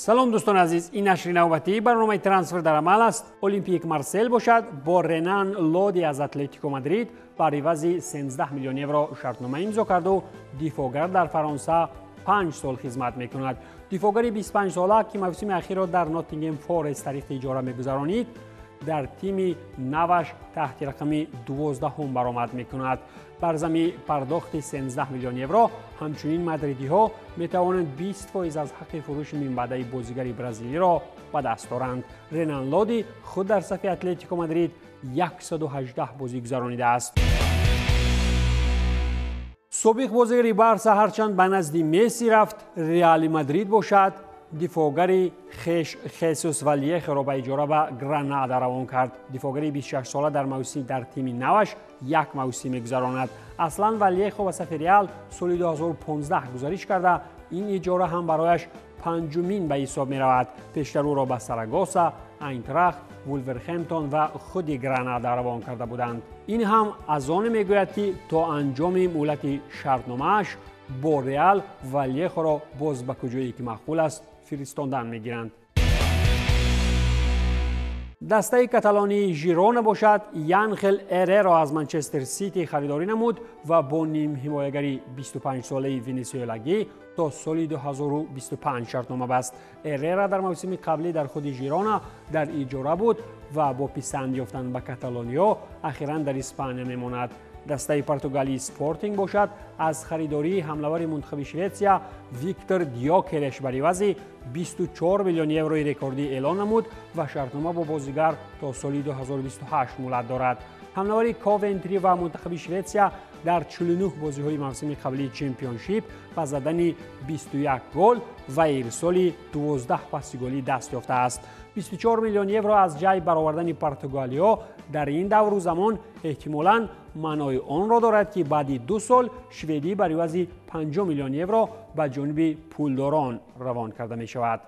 Салом, дӯстони азиз, ин нашри навбатии барномаи «Трансфер дар амал» аст. Олимпик Марсел бошад, бо Ренан Лоди аз Атлетико Мадрид бар ивази 13 миллион евро шартнома имзо карду дифоъгар дар Фаронса 5 сол хизмат мекунад. Дифоъгари 25сола, ки мавсими ахирро дар Ноттингем Форест тариқи иҷора мегузаронид, дар тими наваш таҳти рақами 12-ҳум баромад мекунад. Бар зами пардохти 13 миллион евро ҳамчунин мадридиҳо метавонанд 20% аз ҳаққи фурӯши минбаъдаи бозигари бразилиро ба даст доранд. Ренан Лоди худ дар сафи Атлетико Мадрид 118 бозӣ гузаронидааст. Собиқ бозигари Барса ҳарчанд ба назди Месси рафт, Реали Мадрид бошад, дифоъгари хеш Хесус Валиехоро ба иҷора ба Гранада равон кард. Дифоъгари 26сола дар мавсим дар тими наваш як мавсим мегузаронад. Аслан Валиехо ба сафи Реал соли 2015 гузариш карда, ин иҷора ҳам барояш панҷумин ба ҳисоб меравад. Пештар ӯро ба Сарагоса, Айнтрахт, Вулверхемптон ва худи Гранада равон карда буданд. Ин ҳам аз оне мегӯяд, ки то анҷоми муҳлати шартномааш бо Реал Валиехоро боз ба куҷое ки маъқул аст фиристондан мегиранд. Дастаи каталонии Жирона бошад, Янхел Эреро аз Манчестер Сити харидорӣ намуд ва бо нимҳимоягари 25солаи венесуэлагӣ то соли 2025 шартнома баст. Эрера дар мавсими қаблӣ дар худи Жирона дар иҷора буд ва бо писанд ёфтан ба каталониё ахиран дар Испания мемонад. Дастаи португалии Спортинг бошад, аз харидории ҳамлавари мунтахаби Шветсия Виктор Дёкереш бар ивази 24 миллион еврои рекордӣ эълон намуд ва шартнома бо бозигар то соли 2028 муҳлат дорад. Ҳамлавари Ковентри ва мунтахаби Шветсия дар 49 бозиҳои мавсими қаблии Чемпионшип ба задани 21 гол ва ирсоли 12 паси голӣ даст ёфтааст. 24 миллион евро аз ҷайб баровардани португалиҳо дар ин давру замон эҳтимолан маънои онро дорад, ки баъди 2 сол шведӣ бар ивази 50 миллион евро ба ҷониби пулдорон равон карда мешавад.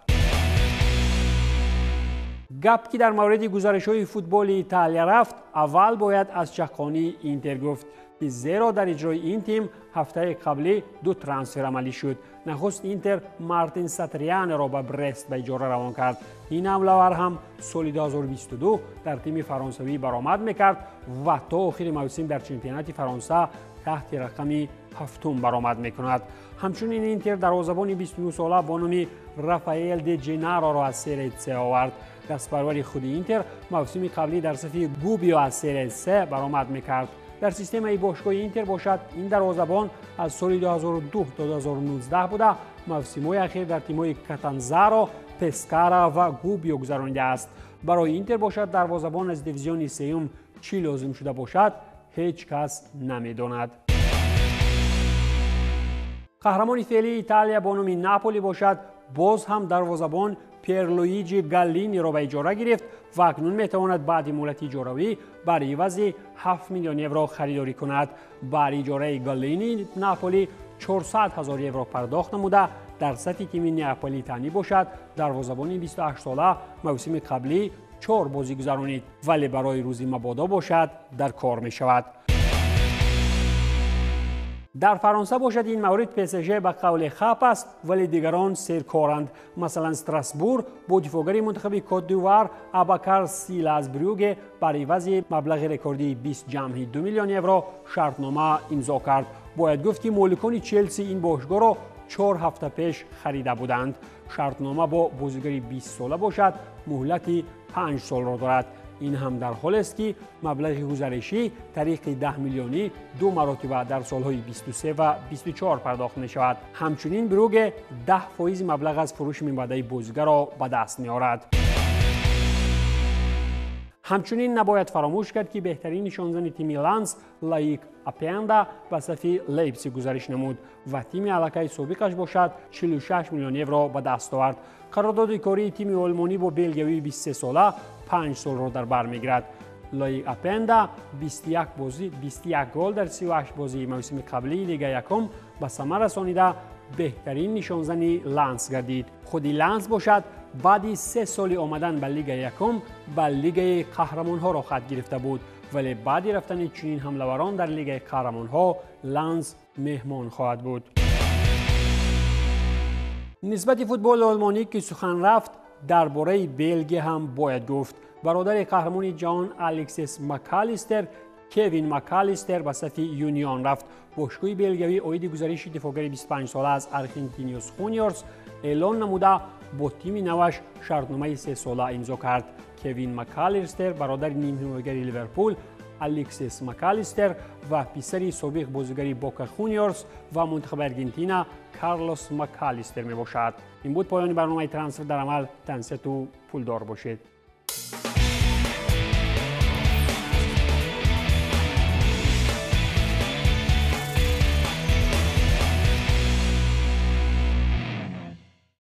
Гап ки дар мавриди гузаришҳои футболи Италия рафт, аввал бояд аз чаққонии Интер гуфт, ки зеро дар иҷрои ин тим ҳафтаи қаблӣ ду трансфер амалӣ шуд. Нахуст Интер Мартин Сатрианеро ба Брест ба иҷора равон кард. Ин ҳамлавар ҳам соли 2022 дар тими фаронсавӣ баромад мекард ва то охири мавсим дар чемпионати Фаронса таҳти рақами ҳафтум баромад мекунад. Ҳамчунин Интер дарвозабони 29сола бо номи Рафаэл де Ҷенароро аз Серия С овард. Дастпарвари худи Интер мавсими қаблӣ дар сафи Губио аз Серия С баромад мекард. Дар системаи бошгоҳи Интер бошад, ин дарвозабон аз соли 2002 то 2019 буда, мавсимҳои ахир дар тимҳои Катанзаро, Пескара ва Губио гузаронидааст. Барои Интер бошад, дарвозабон аз дивизиони сеюм чӣ лозим шуда бошад, ҳеҷ кас намедонад. Қаҳрамони феълии Италия бо номи Наполи бошад, боз ҳам дарвозабон Перлуиҷи Галлиниро ба иҷора гирифт ва акнун метавонад баъди муҳлати иҷоравӣ бар ивази 7 миллион евро харидорӣ кунад. Бар иҷораи Галлини Наполи 400 ҳазор евро пардохт намуда, дар сафи тими неаполитанӣ бошад, дарвозабони 28сола мавсими қаблӣ чор бозӣ гузаронид, вале барои рӯзи мабодо бошад дар кор мешавад. Дар Фаронса бошад, ин маврид ПСЖ ба қавли хап аст, вале дигарон серкоранд. Масалан, Страсбур бо дифоъгари мунтахаби Кот-д'Ивуар Абакар Сила аз Брюге бар ивази маблағи рекордии 20,2 миллион евро шартнома имзо кард. Бояд гуфт, ки моликони Челси ин бошгоҳро 4 ҳафта пеш харида буданд. Шартнома бо бозигари 20сола бошад, муҳлати 5 солро дорад. Ин ҳам дар ҳолест, ки маблағи гузаришӣ тариқи 10 миллионӣ ду маротиба дар солҳои 23 ва 24 пардохт мешавад. Ҳамчунин Брюге 10 фоизи маблағ аз фурӯши минбаъдаи бозигарро ба даст меорад. Ҳамчунин набояд фаромӯш кард, ки беҳтарин нишонзани тими Ланс Лаик Апенда ба сафи Лейпсиг гузариш намуд ва тими аллакай собиқаш бошад, 46 миллион евро ба даст овард. Қарордоди кории тими олмонӣ бо белгиявии 23сола 5 солро дар бар мегирад. Лоик Апенда 21 бозӣ, 21 гол дар 38 бозии мавсими қаблии Лига якум ба самар расонида, беҳтарин нишонзани Ланс гардид. Худи Ланс бошад, баъди 3 соли омадан ба Лигаи якум ба Лигаи қаҳрамонҳоро хат гирифта буд, вале баъди рафтани чунин ҳамлаварон дар Лигаи қаҳрамонҳо Ланс меҳмон хоҳад буд. Нисбати футболи олмонӣ ки сухан рафт, дар бораи Белгия ҳам бояд гуфт. Бародари қаҳрамони ҷаҳон Алексис Макалистер, Кевин Макалистер, ба сафи Юнион рафт. Бошгоҳи белгиявӣ оиди гузариши дифоъгари 25сола аз Архентиниос Хуниорс эълон намуда, бо тими наваш шартномаи сесола имзо кард. Кевин Макалистер бародари нимҳимоягари Ливерпул Алексис Макалистер ва писари собиқ бозигари Бока Хуниорс ва мунтахаби Аргентина Карлос Макалистер мебошад. Ин буд поёни барномаи «Трансфер дар амал». Тансиҳату пулдор бошед.